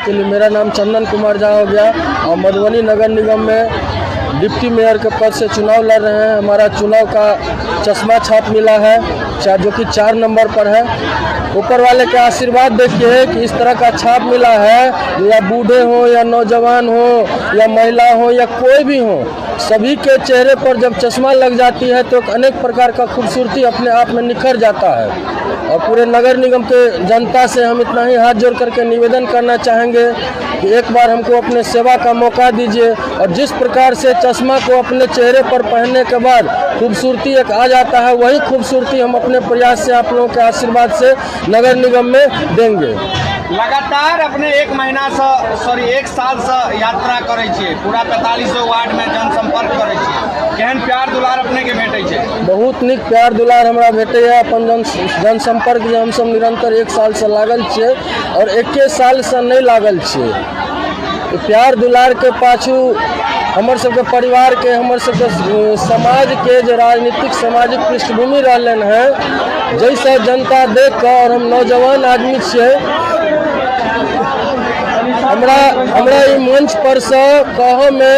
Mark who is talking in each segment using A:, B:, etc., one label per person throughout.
A: के लिए। मेरा नाम चंदन कुमार झा हो गया और मधुबनी नगर निगम में डिप्टी मेयर के पद से चुनाव लड़ रहे हैं। हमारा चुनाव का चश्मा छाप मिला है जो कि 4 नंबर पर है। ऊपर वाले के आशीर्वाद देखिए कि इस तरह का छाप मिला है, या बूढ़े हो या नौजवान हो या महिला हो या कोई भी हो, सभी के चेहरे पर जब चश्मा लग जाती है तो अनेक प्रकार का खूबसूरती अपने आप में निखर जाता है। और पूरे नगर निगम के जनता से हम इतना ही हाथ जोड़ करके निवेदन करना चाहेंगे कि एक बार हमको अपने सेवा का मौका दीजिए। और जिस प्रकार से चश्मा को अपने चेहरे पर पहनने के बाद खूबसूरती एक आ जाता है, वही खूबसूरती हम अपने प्रयास से आप लोगों के आशीर्वाद से नगर निगम में देंगे।
B: लगातार अपने एक महीना से, सॉरी, एक साल से यात्रा करै छियै, पूरा 45 वार्ड में जनसंपर्क करै छियै। केहन प्यार दुलार अपने के भेटै छै?
A: बहुत नीक प्यार दुलार हमरा भेटैए। अपन जनसम्पर्क जे हमसभ निरन्तर एक सालसँ लागल छियै और एके सालसँ नहि लागल छियै, ई प्यार दुलारके पाछू हमर सबके परिवारके, हमर सबके समाजके जे राजनीतिक सामाजिक पृष्ठभूमि रहलनि हेँ, जाहिसँ जनता देख कऽ, और हम नौजवान आदमी छियै, हमरा हमरा ई मंच परसँ कहऽमे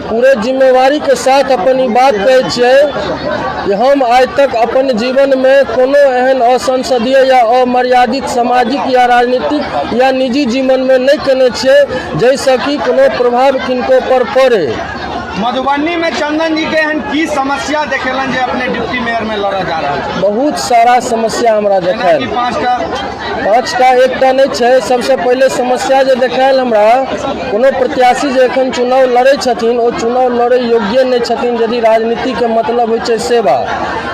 A: पूरे जिम्मेवारीके साथ अपन ई बात कहै छियै कि हम आइ तक अपन जीवनमे कोनो एहन असंसदीय या अमर्यादित सामाजिक या राजनीतिक या निजी जीवनमे नहि केने छियै जाहिसँ कि कोनो प्रभाव किनको पर पड़े।
B: मधुबनी में चंदन जी के एहन की समस्या देखेलन जे अपने डिप्टी मेयर में लड़ऽ जा रहल छै?
A: बहुत सारा समस्या हमरा
B: जेना कि
A: देखायल।
B: 5टा।
A: 5टा, एकटा नहि छै। सबसँ पहिले समस्या जे देखायल हमरा, कोनो प्रत्याशी जे एखन चुनाव लड़ै छथिन, ओ चुनाव लड़ै योग्य नहि छथिन। यदि राजनीतिके मतलब होइ छै सेवा,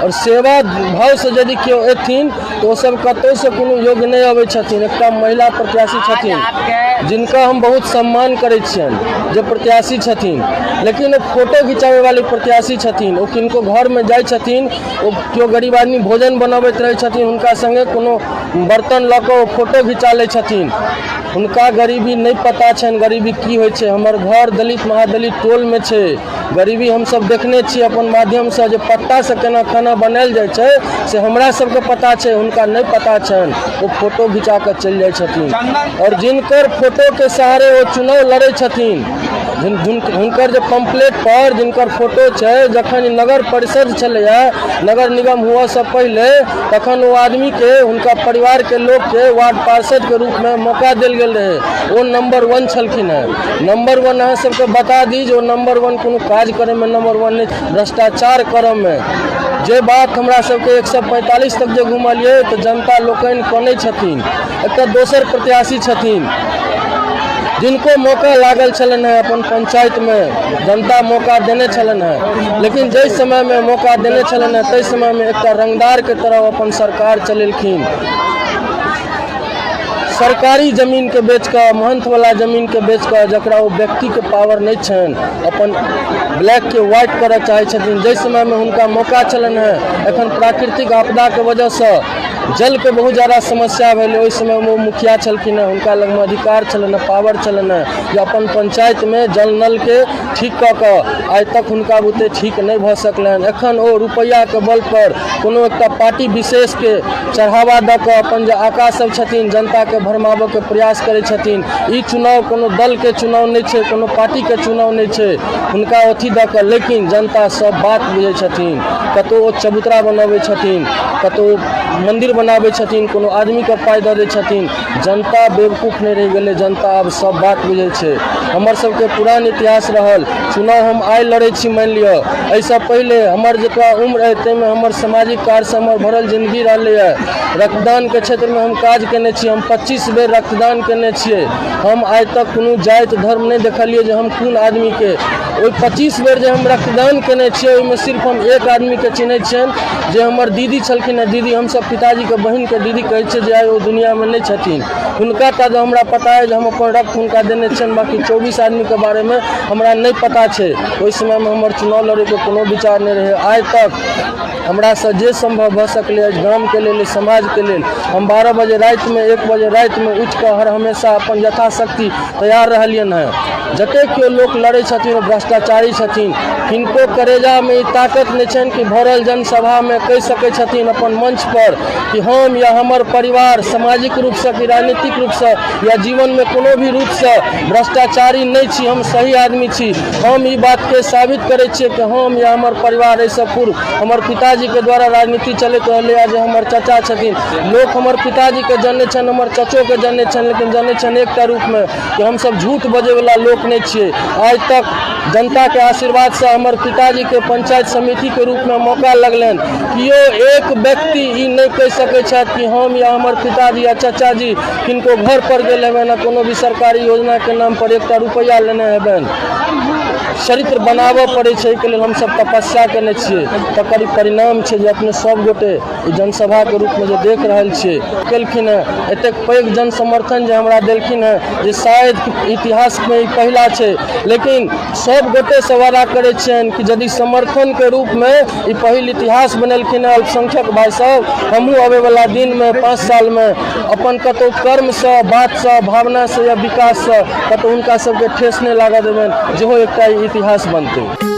A: आओर सेवा भावसँ यदि केओ एथिन तऽ ओसभ कतहुसँ कोनो योग्य नहि अबै छथिन। एकटा महिला प्रत्याशी छथिन जिनका हम बहुत सम्मान करै छियनि, जे प्रत्याशी छथिन, लेकिन ओ फोटो घिचाबै वाली प्रत्याशी छथिन। ओ किनको घरमे जाइ छथिन, ओ केओ गरीब आदमी भोजन बनबैत रहै छथिन, हुनका सङ्गे कोनो बर्तन लऽ कऽ ओ फोटो घिचा लै छथिन। हुनका गरीबी नहि पता छनि, गरीबी की होइ छै। हमर घर दलित महादलित टोलमे छै। गरीबी हमसभ देखने छियै अपन माध्यमसँ, जे पत्तासँ केना खाना बनायल जाइ छै से हमरा सबके पता छै, हुनका नहि पता छनि। ओ फोटो घिचा कऽ चलि जाइ छथिन। आओर जिनकर फोटोके सहारे ओ चुनाव लड़ै छथिन, हुनकर जे पम्पलेट पर जिनकर फोटो छै, जखन नगर परिषद छलैए, नगर निगम हुअसँ पहिले, तखन ओ आदमीके, हुनका परिवारके लोकके वार्ड पार्षदके रूपमे मौका देल गेल रहै। ओ नंबर 1 छलखिन हेँ, नंबर 1। अहाँ सबके बता दी जे ओ नंबर 1 कोनो काज करैमे नंबर 1 नहि, भ्रष्टाचार करऽमे। जे बात हमरा सबके 145 तक जे घुमलियै तऽ जनता लोकनि कनै छथिन। एकटा दोसर प्रत्याशी छथिन जिनको मौका लागल छलनि हेँ, अपन पंचायतमे जनता मौका देने छलनि हेँ, लेकिन जाहि समयमे मौका देने छलनि हेँ ताहि समयमे एकटा रंगदारके तरह अपन सरकार चलेलखिन। सरकारी जमीनके बेच कऽ, महंथवला जमीनके बेच कऽ, जकरा ओ व्यक्तिके पावर नहि छनि, अपन ब्लैकके व्हाइट करऽ चाहै छथिन। जाहि समयमे हुनका मौका छलनि हेँ, एखन प्राकृतिक आपदाके वजहसँ जलके बहुत जादा समस्या भेलै, ओहि समयमे ओ मुखिया छलखिन हेँ, हुनका लगमे अधिकार छलनि हेँ, पावर छलनि हेँ जे अपन पंचायतमे जल नलके ठीक कऽ कऽ, आइ तक हुनका बुते ठीक नहि भऽ सकलनि। एखन ओ रुपैआके बलपर कोनो एकटा पार्टी विशेषके चढ़ावा दऽ कऽ अपन जे आका सब छथिन, जनताके भरमाबऽके प्रयास करै छथिन। ई चुनाव कोनो दलके चुनाव नहि छै, कोनो पार्टीके चुनाव नहि छै, हुनका अथी दऽ कऽ, लेकिन जनता सब बात बुझै छथिन। कतहु ओ चबूतरा बनबै छथिन, कतहु मन्दिर बनाबै छथिन, कोनो आदमीके पाइ दऽ दै छथिन। जनता बेवकूफ नहि रहि गेलै, जनता आब सब बात बुझै छै। हमर सबके पुरान इतिहास रहल। चुनाव हम आइ लड़ै छी, मानि लिअ, एहिसँ पहिले हमर जतबा उम्र अइ ताहिमे हमर सामाजिक कार्यसँ हमर भरल जिन्दगी रहलैए। रक्तदानके क्षेत्रमे हम काज केने छी, हम 25 बेर रक्तदान केने छियै। हम आइ तक कोनो जाति धर्म नहि देखलियै जे हम कोन आदमीके। ओहि 25 बेर जे हम रक्तदान केने छियै, ओहिमे सिर्फ हम एक आदमीके चिन्है छियनि, जे हमर दीदी छलखिन हेँ। दीदी, हमसभ पिताजीके बहिनके दीदी कहै छियै, जे आइ ओ दुनिआँमे नहि छथिन। हुनका टा जे हमरा पता अइ जे हम अपन रक्त हुनका देने छियनि। बाँकी 24 आदमीके बारेमे हमरा नहि पता छै। ओहि समयमे हमर चुनाव लड़ैके कोनो विचार नहि रहै। आइ तक हमरासँ जे सम्भव भऽ सकलै अछि गामके लेल, समाजके लेल, हम 12 बजे रातिमे, 1 बजे रातिमे उठिकऽ हर हमेशा अपन यथाशक्ति तैयार रहलियनि हेँ। जतेक केओ लोक लड़ै छथिन, ओ भ्रष्टाचारी छथिन। किनको करेजामे ई ताकत नहि छनि कि भरल जनसभामे कहि सकै छथिन अपन मंच पर कि हम या हमर परिवार सामाजिक रूपसँ कि राजनीतिक रूपसँ या जीवनमे कोनो भी रूपसँ भ्रष्टाचारी नहि छी, हम सही आदमी छी। हम ई बातके साबित करै छियै कि हम या हमर परिवार, एहिसँ पूर्व हमर पिताजीके द्वारा राजनीति चलैत रहलै। जे हमर चचा छथिन, लोक हमर पिताजीके जनै छनि, हमर चचोके जनै छनि, लेकिन जनै छनि एकटा रूपमे कि हमसभ झूठ बजैवला लोक नहि छियै। आइ तक जनताके आशीर्वादसँ हमर पिताजीके पंचायत समितिके रूपमे मौका लगलनि। केओ एक व्यक्ति ई नहि कहि सकै छथि कि हम या हमर पिताजी या चचाजी किनको घर पर गेल हेबनि आ कोनो भी सरकारी योजनाके नाम पर एकटा रुपैआ लेने हेबनि। चरित्र बनाबऽ पड़ै छै, एहिके लेल हमसभ तपस्या केने छियै। तकर ई परिणाम छै जे अपने सभ गोटे ई जनसभाके रूपमे जे देख रहल छियै। केलखिन हेँ एतेक पैघ जन समर्थन जे हमरा देलखिन हेँ, जे शायद इतिहासमे ई पहिला छै। लेकिन सभ गोटेसँ वादा करै छियनि कि यदि समर्थनके रूपमे ई पहिल इतिहास बनेलखिन हेँ अल्पसंख्यक भाइ सब, हमहूँ अबैवला दिनमे 5 सालमे अपन कतहु कर्मसँ, बातसँ, भावनासँ या विकाससँ कतहु हुनका सबके ठेस नहि लागऽ देबनि, जेहो एकटा इतिहास बनतै।